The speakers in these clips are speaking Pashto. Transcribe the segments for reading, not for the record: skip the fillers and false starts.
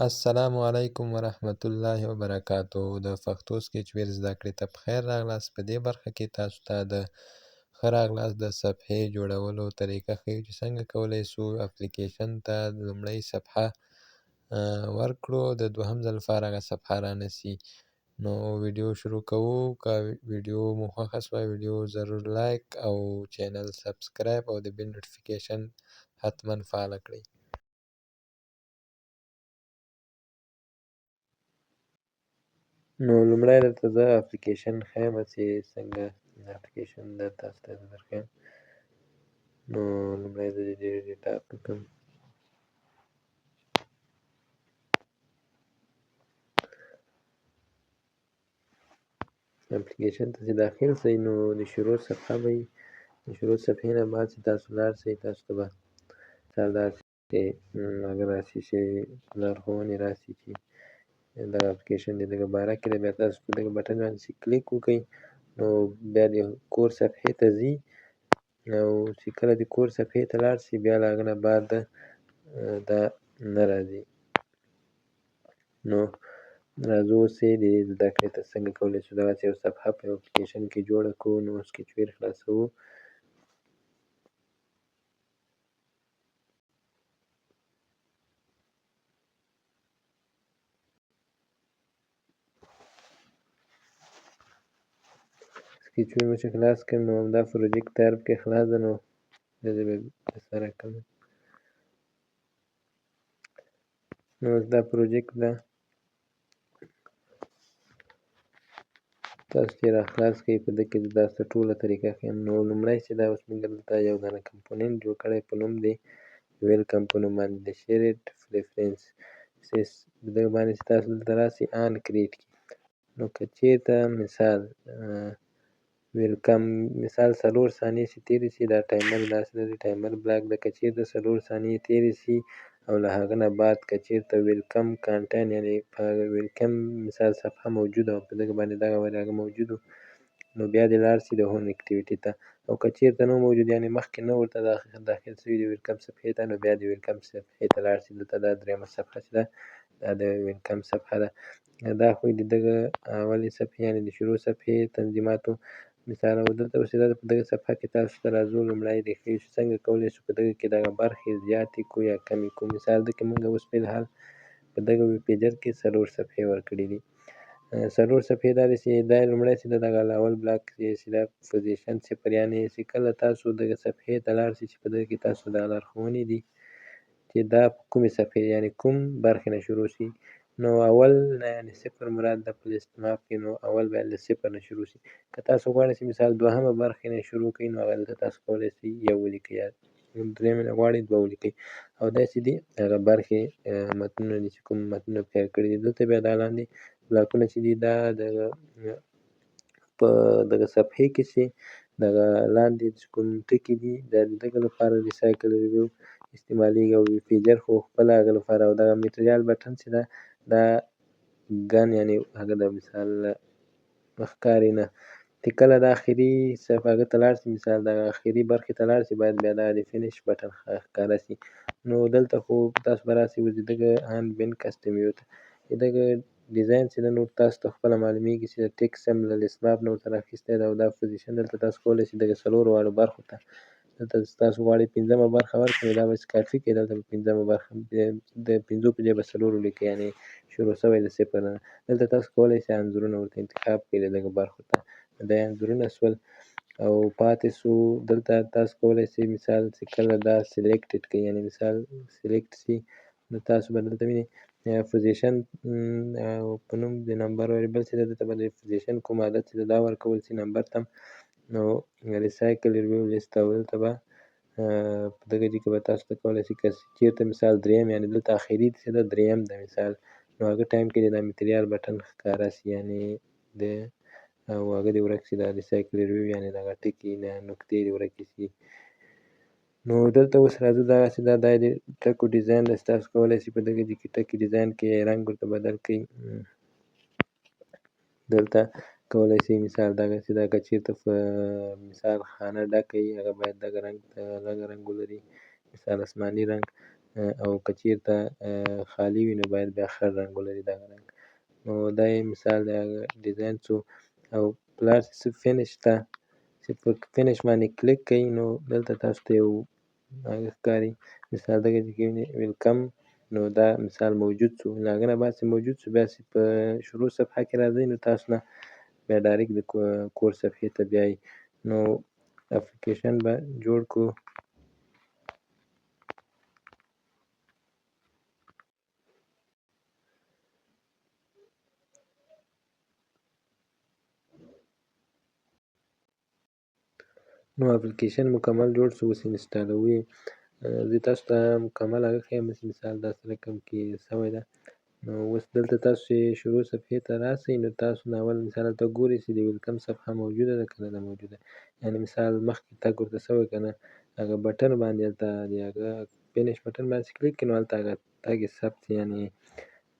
السلام علیکم ورحمة الله وبرکاته. د پښتو سکیچ ویر زده کړې ته پخیر راغلاست. په دې برخه کې تاسو ته د ښه راغلاست د صفحې جوړولو طریقه ښیو چې څنګه کولی سو اپلیکیشن ته لومړۍ صفحه ورکړو، د دوهم ځل لپاره هغه صفحه رانسي. نو ویډیو شروع کوو. که ویډیو مو خوښه سوه، ویډیو ضرور لایک او چینل سبسکرایب او د بیل نوټیفیکیشن حتما فعاله کړئ. نو لومړی درته زه اپلیکیشن ښیم چې څنګه اپلیکیشن د تاسو ته درښیم. نو لومړی زه د دې ډیټا کوم. اپلیکیشن ته چې داخل سئ، نو د شروع صفحه به وي. د شروع صفحې نه بعد چې تاسو لاړ سئ، تاسو ته به داسې هغه راسي چې لارښوونې راسي چې دغه اپلیکیشن د دغه باره کې دی. بیا تاسو په دغه بټن باندې چې کلیک وکړئ، نو بیا د کور صفحې ته ځي، او چې کله د کور صفحې ته لاړ سي، بیا له هغه نه بعد دا نه راځي. نو راځو اوس یې د زده کړې ته، څنګه کولی شو دغسې یو صفحه په یو اپلیکیشن کې جوړه کړو. نو سکیچویر خلاصوو. سکیچویر مو چې خلاص کړ، نو همدا پروجیکټ تیار پکې خلاص ده. نو زه به سره کوم. نو اوس دا پروجیکټ ده، تاسو چې را خلاص کړئ، په ده کې زه تاسو ته ټوله طریقه ښیم. نو لومړی چې دا اوس موږ دلته یو دانه کمپوننټ جوړ کړی په نوم دی ویلکم په نوم باندې د شیرډ پریفرنس په دغه باندې چې تاسو دلته راسئ آن کریټ کړي. نو که چېرته مثال ویلکم مثال 4 ثانیې چې تېرې سي، دا ټایمر داسې دی، ټایمر بلاک ده. که چېرته 4 ثانیې تېرې سي او له هغه نه بعد که چېرته ویلکم کانټین، یعنې په ویلکم مثال صفحه موجوده او په دغه باندې دغه ورې هغه موجود، نو بیا دې لاړ سي د هوم اکټیویټي ته. او که چېرته نه موجود، یعنې مخکې نه ورته داخل سوي د ویلکم صفحې ته، نو بیا د ویلکم صفحې ته لاړ سي. دلته دا درېیمه صفحه چې ده، دا د ویلکم صفحه ده. دا خو د دغه اولې صفحې، یعنې د شروع صفحې تنظیماتو مثال. او دلته اوس په دغه صفحه کې تاسو ته راځو. لومړی د ښیو چې څنګه کولی شو په دغه کې دغه برخې زیاتې کړو یا کمې کړو. مثال ده کې موږ اوس فی الحال په دغه ویب پیجر کې 4 صفحې ورکړي دي. 4 صفحې دا دي چې دا لومړی چې دغه اول بلاک چې دا پوزیشن صفر، یعنې چې کله تاسو دغه صفحې ته لاړ شئ چې په دغه کې تاسو دا لارښوونې دي چې دا کومې صفحې، یعنې کوم برخې نه شروع شي. نو اول نه، یعنې صفر مراد ده په لیست ماپ کې، نو اول باید له صفر نه شروع شي. که تاسو غواړئ چې مثال دوهمه برخې نه شروع کړئ، نو هغه دلته تاسو کولی شئ یو ولیکئ، یا درېیمې نه غواړئ دوه ولیکئ. او داسې دي هغه برخې متنونه دي چې کوم متنونه پکې کړي دي. دلته بیا دا لاندې بلاکونه چې دي، دا د په دغه صفحې کې چې دغه لاندې چې کوم ټکي دي، دا د دغه لپاره ریسایکل ریویو استعمالیږي، او پیجر خو خپله هغه لپاره. او دغه میټریال بټن چې ده، دا ګن، یعنې هغه د مثال ښکاري نه چې کله د اخري صفحه هغه ته لاړ شي، مثال دغه اخري برخې ته لاړ شي، باید بیا دا د فینش بټن ښکاره شي. نو دلته خو تاسو به راسئ اوس د دغه آن بن کسټم ویو ته، د دغه ډیزاین چې ده، نو تاسو ته خپله معلومیږي چې د ټیکس هم له لیست ماپ نه ورته راخیستی ده. او دا پوزیشن دلته تاسو کولی شئ دغه څلورو واړو برخو ته، دلته تاسو غواړئ پنځمه برخه ورکړئ، دا به کافي کړئ. دلته به پنځمه برخه د پنځو په ځای به څلور ولیکئ، یعنې شروع سوی له صفر نه. دلته تاسو کولی شئ انځورونه ورته انتخاب کړئ له دغه برخو ته، دا انځورونه سول. او پاتې سو دلته تاسو کولی شئ مثال چې کله دا سلیکټډ کړئ، یعنې مثال سلیکټ سي، نو تاسو به دلته وینئ پوزیشن په نوم د نمبر ویریبل چې دلته به د پوزیشن کوم عدد چې دا ورکول سي نمبر ته، نو ریسایکل ریویو لیست. او دلته به په دغه ځای کې به تاسو ته کولی شئ که چېرته مثال درېیم، یعنې دلته اخري چې ده درېیم ده مثال، نو هغه ټایم کې د میټریال بټن ښکاره سي، یعنې د او هغه دې ورک سي، دا ریسایکل ریویو، یعنې دغه ټکي نه نقطې دې ورکې سي. نو دلته اوس راځو دغسې دا د ټکو ډیزاین دی، تاسو کولی شئ په دغه ځای کې ټکي ډیزاین کړئ، رنګ ورته بدل کړئ. دلته کولی شئ مثال دغسې دا که چېرته په مثال خانه ډکه وي، هغه باید دغه رنګ ته دغه رنګ ولري، مثال آسماني رنګ. او که چیرته خالي وي نو باید بیا خړ رنګ ولري دغه رنګ. نو دا یې مثال د هغه ډیزاین سو. او پلاس چې فینش ته چې په فینش باندې کلیک کوئ نو دلته تاسو ته یو هغه ښکاري، مثال دغه چې ویلکم، نو دا مثال موجود سو. له هغه نه بعد چې موجود سو بیا چې په شروع صفحه کې راځئ نو تاسو نه بیا ډایرکټ د کور صفحې ته بیایي. نو اپلیکیشن به جوړ کړو. نو اپلیکیشن مکمل جوړ سو، اوس انسټالوو یې. زه تاسو ته مکمل هغه ښیم چې مثال داسې رقم کې سوی ده. نو اوس دلته تاسو چې شروع صفحې ته راسئ نو تاسو نه اول مثال هلته ګورئ چې د ویلکم صفحه موجوده ده که نه ده موجوده، یعنې مثال مخکې تګ ورته سوی که نه. هغه بټن باندې هلته د هغه فینش بټن باندې چې کلیک کړئ نو هلته هغه تګ یې ثبت سي، یعنې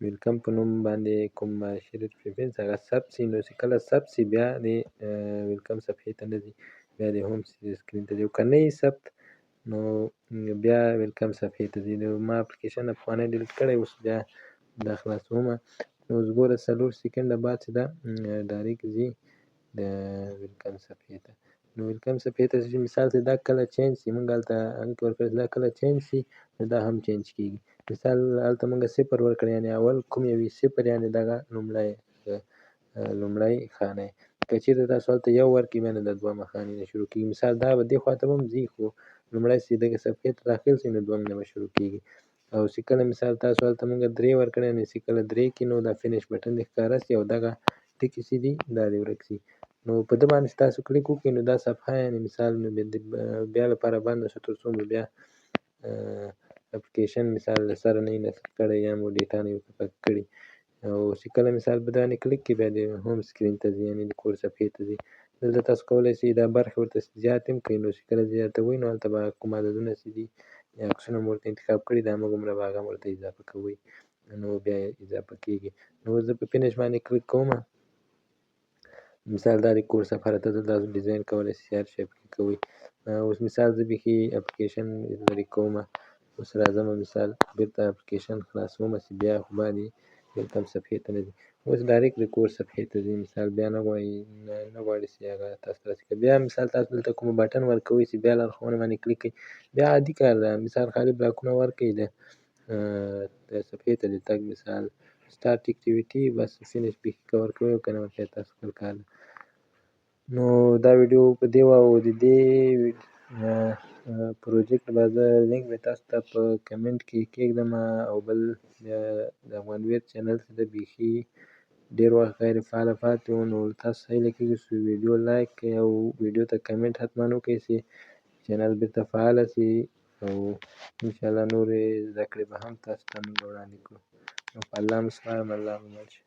ویلکم په نوم باندې کوم شریټ پریفرنس هغه ثبت سي. نو چې کله ثبت سي بیا د ویلکم صفحې ته نه ځي، بیا د هوم سکرین ته ځي. او که نه یې ثبت نو بیا ویلکم صفحې ته ځي. نو ما اپلیکیشن پخوانی ډیلیټ کړی، اوس بیا دا خلاصومه. نو اوس ګوره 4 سیکنډه بعد چې دا ډایرکټ ځي د ویلکم صفحې ته. نو ویلکم صفحې ته چې مثال چې دا کله چینج سي، موږ هلته هغه کې ورکړی دا کله چینج سي نو دا هم چینج کېږي. مثال هلته موږ 0 ورکړی، یعنې اول کوم یوې 0، یعنې دغه لومړی خانه. که چېرته تاسو هلته 1 ورکړئ بیا نو دا دوهمه خانې نه شروع کېږي. مثال دا به دې خوا ته به هم ځي، خو لومړی چې دغې صفحې ته داخل سي نو دوهم نه به شروع کېږي. او چې کله مثال تاسو هلته موږ 3 ورکړی، نو چې کله 3 کړي نو دا فینش بټن دې ښکاره سي او دغه ټکي چې دي دا دې ورک سي. نو په ده باندې چې تاسو کلیک وکړئ نو دا صفحه یعنې مثال نو بیا لپاره بنده شو تر څو مو بیا اپلیکیشن مثال له سره نه وي نصب کړی یا مو ډیټا نه وي پاک کړي. او چې کله مثال په ده باندې کلیک کړئ بیا د هوم سکرین ته ځي، یعنې د کور صفحې ته ځي. دلته تاسو کولی شئ دا برخې ورته زیاتې هم کړئ. نو چې کله زیاتوئ نو هلته به کوم عددونه چې دي یا عکسونه مو ورته انتخاب کړي دا هغومره به هغه ورته اضافه کوئ، نو بیا یې اضافه کېږي. نو زه په فینش باندې کلیک کوم. مثال دا د کور صفحه راته دلته تاسو ډیزاین کولی شئ، هر شی پکې کوئ. اوس مثال زه بیخي اپلیکیشن لرې کوم. اوس راځم مثال بېرته اپلیکیشن خلاصوم چې بیا خو باندې ویلکم صفحې ته نه ځي. اوس ډایرکټ د کور صفحې ته ځي. مثال بیا نه غواړي چې هغه تاسو ته راسي. که بیا مثال تاسو دلته کوم بټن ورکوئ چې بیا لارښوونه باندې کلیک کړئ، بیا عادي کار ده. مثال خالي بلاکونه ورکړئ د صفحې ته د تګ، مثال سټارټ اکټیویټي بس فینش بیخي که ورکوئ او که نه ورکوئ تاسو خپل کار ده. نو دا ویډیو په دې وه. او د دې پروجیکټ به زه لینک به تاسو ته په کمنټ کې کېږدم. او بل د افغان ویب چینل چې ده بیخي ډېر وخت غیر فعاله پاتې و، نو تاسو هیله کېږي چې ویډیو لایک کړئ او ویډیو ته کمنټ حتما وکړئ چې چینل بېرته فعاله شي، او انشاءالله نورې زده کړې به هم تاسو ته موږ وړاندې کړو. نو په الله مو سپارم، الله مو مل شه.